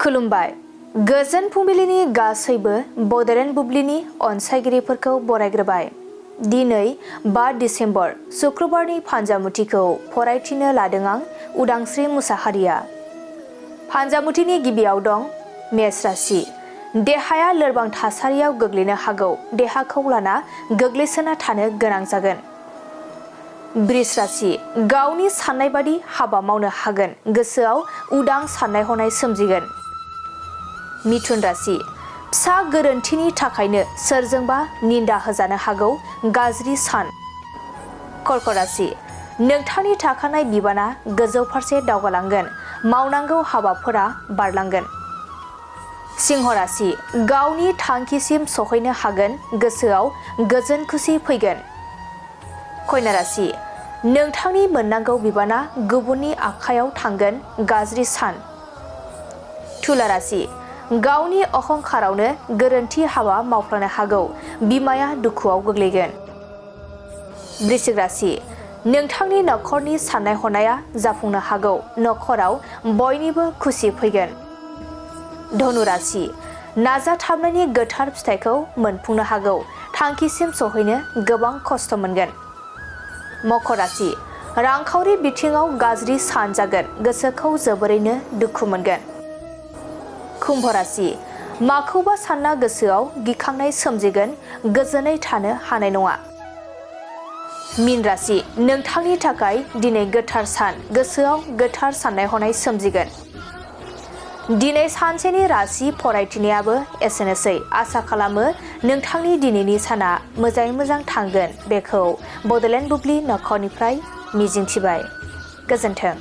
खुलुमबाय गोजोन फुंबिलिनि गासैबो बडलेण्ड बुब्लिनि अनसायगिरिफोरखौ बरायग्रोबाय। दिनै 5 डिसेम्बर शुक्रबारनि फान्जामुथिखौ फरायथिनो लादों आं उदांस्रि मुसाहारिया। फान्जामुथिनि गिबियाव दं मेष राशि। देहाया लोरबां थासारियाव गोग्लैनो हागौ, देहाखौ लाना गोग्लैसोना थानो गोनां जागोन। वृष राशि। गावनि साननाय बादि हाबा मावनो हागोन, गोसोआव उदां साननाय हनाय सोमजिगोन। मिथुन राशि। फिसा गोरोन्थिनि थाखायनो सोरजोंबा निन्दा होजानो हागौ, गाज्रि सान। कर्क राशि। नोंथांनि थाखानाय बिबाना गोजौ फारसे दावगालांगोन, मावनांगौ हाबाफोरा बारलांगोन। सिंह राशि। गावनि थांखिसिम सहैनो हागोन, गोसोआव गोजोन खुसि फैगोन। कन्या राशि। नोंथांनि मोननांगौ बिबाना गुबुननि आखायाव थांगोन, गाज्रि सान। तुला राशि। गावनि अहंखारावनो गोरोन्थि हाबा मावफ्लांनो हागौ, बिमाया दुखुआव गोग्लैगोन। वृश्चिक राशि। नोंथांनि नखरनि साननाय हनाया जाफुंनो हागौ, नखराव बयनिबो खुसि फैगोन। धनु राशि। नाजाथाबनायनि गोथार फिथाइखौ मोनफुंनो हागौ, थांखिसिम सहैनो गोबां खस्थ' मोनगोन। मकर राशि। रांखावरि बिथिङाव गाज्रि सान जागोन, गोसोखौ जोबोरैनो दुखु मोनगोन। कुम्भ राशि। माखौबा सानना गोसोआव गिखांनाय सोमजिगोन, गोजोनै थानो हानाय नङा। मीन राशि। नोंथांनि थाखाय दिनै गोथार सान, गोसोआव गोथार साननाय हनाय सोमजिगोन। दिनै सानसेनि राशि फरायथिनायाबो एसेनोसै। आसा खालामो नोंथांनि दिनैनि साना मोजाङै मोजां थांगोन, बेखौ बडलेण्ड बुब्लि नखरनिफ्राय मिजिंथिबाय। गोजोन्थों।